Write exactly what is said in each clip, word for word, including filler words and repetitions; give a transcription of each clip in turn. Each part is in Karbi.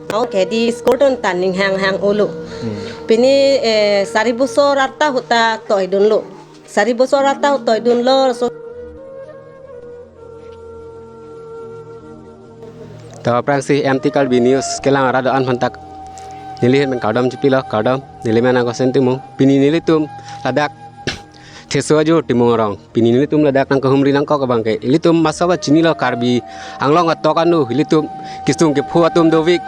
Ang ke di school dun ta ning hanghang olo. Hmm. Pini, eh, sari bosor arta ahut ta toidunlo. Sari bosor arta ahut toidunlo, so. To aphrangsi M T Karbi News kelang arat do-an aphan ta neli ahin pen kardom chipilo, kardom. Neli amen Angkosen Timung. Pini nelitum ladak Theso Ajo Timung arong. Pini nelitum ladak nangkehumri nangkok abang ke, ilitum masaba chinilo Karbi Anglong atok anu, ilitum kesung kepho atum dovik.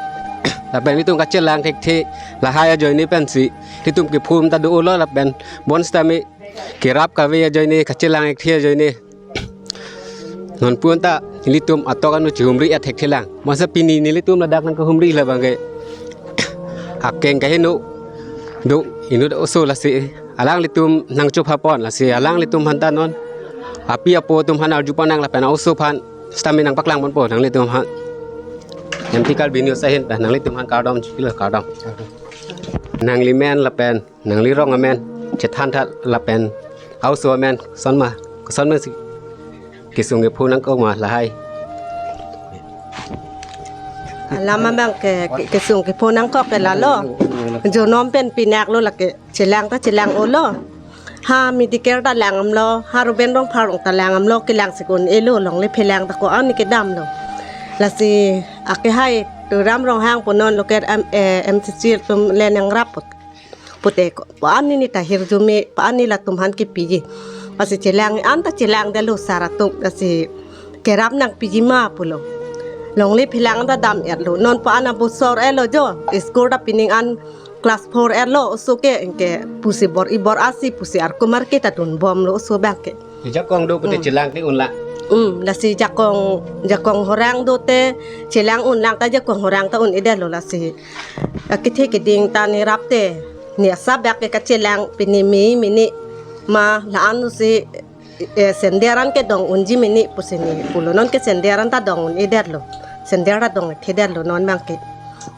Lapen ilitum kachelang thekthe, lahai ajoine pensi ilitum kepho atum ta do-olo, lapen bonsitame kerap kave ajoine, kachelang thekthe ajoine. Non pu-an ta ilitum atok anu chihumri athekthelang. Masa pini nelitum ladak nangkehumri labang ke, akeng kaheno do inut oso, lasi alanglitum nangchopha pon, lasi alanglitum aphan ta non api apo atum aphan arju pon nang, lapen oso aphan sitame nangpaklang ponpo nanglitum aphan. M T Karbi News ahin ta nanglitum aphan kardom chipilo, kardom. Nangli amen lapen nangli rong amen chethan tha, lapen oso amen koson ma, koson ma si kesung kepho nangkok ma lahai. Alam abang ke, ke, kesung kepho nangkok ke lalo. Jonom pen pinaklo lake, chelang ta chelang olo. Ha medical ta lang damlo, ha Ruben Rongphar along ta lang damlo, kelang si ke-un-elo, longle phelang ta ko-an ni kedamlo. Lasi akehai Tuliram Ronghang pu non local M-, eh, M C C atum le nangrap pute ko, pa-an ni ta hirjume, pa-an ni latum aphan kepiji. Lasi chelang an ta chelangdetlo sar atum, lasi kerap nangpiji ma pulo. Longle phelang ta dam-etlo. Non pa-an abosor etlo jo, school ta pining an class four etlo, oso ke, anke pusi bor-i bor-a si, pusi arku marke ta dunbomlo oso abang ke. Jakong do pute, hmm, chelang ke-un lang. Hmm, lasi jakong, jakong horang do te, chelang-un lang ta jakong horang ta un-edetlo lasi. Akethe keding ta nerap te, ne asap bak ke kachelang, pini me mini ma la-an si, eh, sandal an kedong unji mini pusi ne pulo, non ke sandal an ta dong un-edetlo. Sandal ta dongthedetlo non abang ke.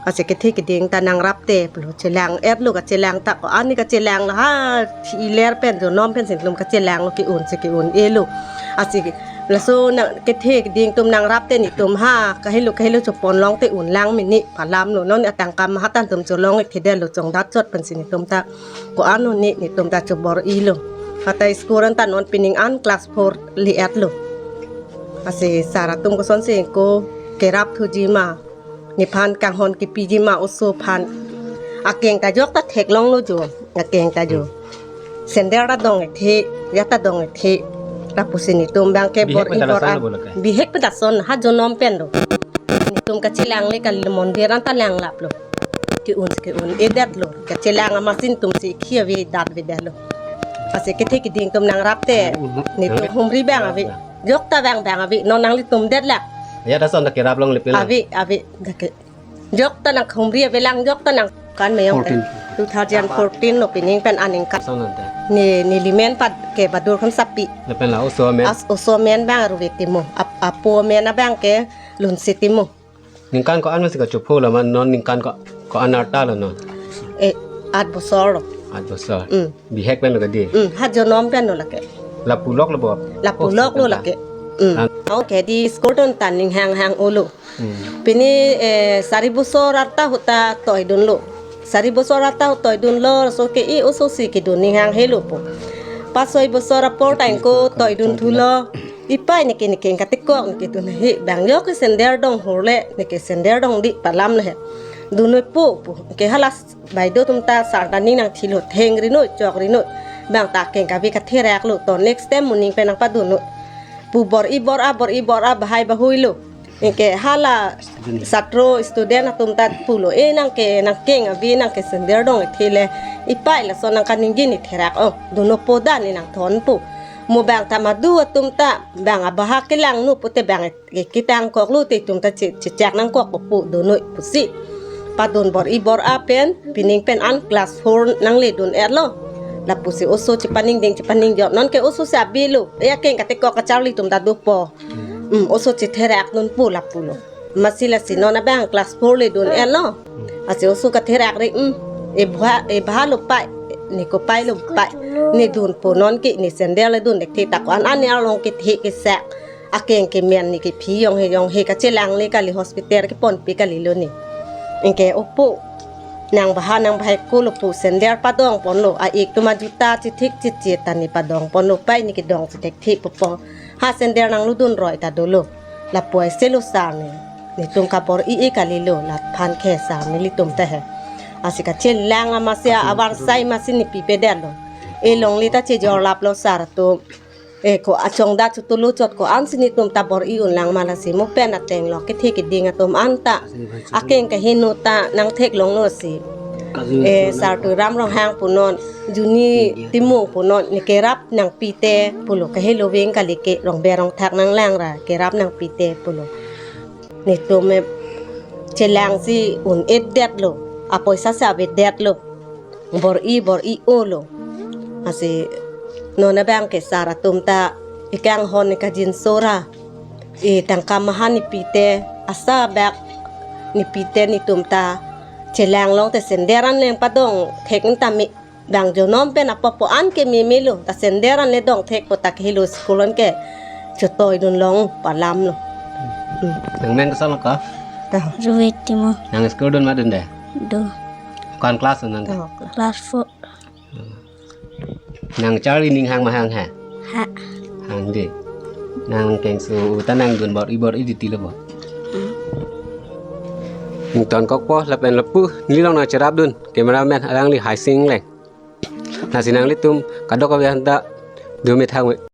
Lasi kethe keding ta nangrap te pulo, chelang-etlo, kachelang ta ko-an ni kachelang lo, ha thi-iler pen jonom pen si nelitum kachelanglo, ke-un si ke-un-elo. Lasi laso na kethe keding atum nangrap te netum ha kahelo kahelo chopon long te un lang mini palamlo, non atangka mahat atum cholongthedetlo, chongdat chot pensi netum ta ko-an un-e, netum ta chobor-ilo. Hatai school an ta non pining an class four le-etlo. Lasi sar atum kosonsi ko kerap thuji ma, nephan kanghon kepiji ma oso aphan. Akeng ta jok ta theklonglo jo, akeng ta jo. Sandal ta dongthe, ya ta dongthe. Lapusi netum abang ke bihek bor-i pen ta bor-a lason lo bo lake. Bihek pen ta lason, ha jonom pen lo. Netum kachelang le kali, mondir an ta langlaplo. Ke-un ke-un-edetlo. Kachelang amatsi netum si khi avedet-vedetlo. Lasi kethe keding atum nangrap te, netum humri abang ave. Jok ta abang abang ave, non nanglitum det lang. Ya ta lason ta kerap longle pilo. Ave, ave, dak ke. Jok ta nang humri avelang, jok ta nang kan meyong te. Fourteen. Two thousand fourteen lo pining pen aningkan. Lason ante. Ne, neli amen pat ke Badur Khansapi. Lapen la oso amen. As oso amen abang Ruve Timung. Ap-, apo amen abang ke Lunsi Timung. Ningkan ko-an si kachopho laman non ningkan ko, ko-an arta lo non? Eh, at bosor lo. At bosor. Hmm. Bihek pen lo kadi? Hmm, ha jonom pen lo lake. Lapu lok lo bo? Lapu lok lo lake. Hmm. Ang ke di school dun ta ning hanghang olo. Hmm. Pini, eh, sari bosor arta ahut ta toidunlo. Sari bosor arta ahut toidunlo, so ke-i oso si kedun ning hanghe lo po. Pasoi bosor apor ta ingko toidunthulo. Ipai neke neke katekok neke dun he, bang jo ke sandal dong hor le, neke sandal dongdi palam le. Dunnoi po pu, ke hala baideo atum ta sar ta ning nangthilo, thengri noi, chokri noi. Bang ta akeng kave katheraklo, to next time moning pen nangpadun noi pu bor-i bor-a, bor-i bor-a, bahai bahuilo. Anke hala satro student atum ta pulo, eh, nang ke, nang keng ave, nang ke sandal dongthe le, ipai lason nang kaningje ne therak, oh, dunnon po dan ne nangthon pu. Mo bang ta madu atum ta, bang abaha kelangno pute bang ke ketang koklo te itum ta che-, chechak nangkok pu dunnoi pusi. Padun bor-i bor-a pen, pining pen an class four nangle dun-etlo. Lapusi oso chepaningding chepaningjo, non ke oso si avelo. Ya akeng katekok kacharli atum ta dopo. Hmm, oso chetherakdun pu lapulo. Amatsi lasi non abang class four le dun-etlo. Lasi oso katherakre, hmm. E bha, e bha lo pai, ne kopai lo pai. Ne dunpo non ke, ne sandal le dun dekthe ta ko-an an ne arlong kethe kesak. Akeng kemen ne kephi jong he jong he kachelang le kali, hospital keponpe kalilo ne. Anke opo, nang baha nang bahai ko lo pu sender padong ponlo, a-ik atum ajuta chithik chitchit ta ne padong ponlo, pai ne kedong chithik thik pupo. Ha sender nangludun roi ta dolo. Lapuai selo sar ne. Netum kabor-i-i kalilo, laphan ke sar nelitum tehe. Lasi kachelang amatsi avarsai amatsi ne pipedetlo. E longle ta chejor laplo sar atum. E ko achongdat chutulo chot ko-ansi netum ta bor-i unlang ma lasi mo pen ateng lo kethe keding atum anta. Akeng kaheno ta nangtheklonglo si. E sar Tuliram Ronghang punon, Juni Timung punon, ne kerap nangpite pulo, kahelo veng kali ke rongbe rongthak nanglang ra kerap nangpite pulo. Netum me chelangsi un-edetlo, apoisa si avedetlo. Bor-i bor-i-olo. Lasi non abang ke sar atum ta ikanghon ne kajinso ra, e tangka maha ne pite, asa bak ne pite netum ta chelang long te sender an leng padong thek ta me, bang jonom pen apopo an ke memelo, ta sender an le dong thek po ta kehelo school an ke chotoi dun long palam lo. Hmm. Nang men kosonlo ko? Ta. Ruwet Timung. Nang school dun ma dunde? Do. Ko-an class nang? Do. Class four. Nang charli ning hang ma hanghe? Ha. Hangde. Nang kengso uta nangdun bor-i bor-i titi lo bo. Hmm. Ington kokpo lapen lapu neli long nangcherapdun. Cameraman alangli Haising Engleng. Lasi nanglitum kadokave aphanta do methang me.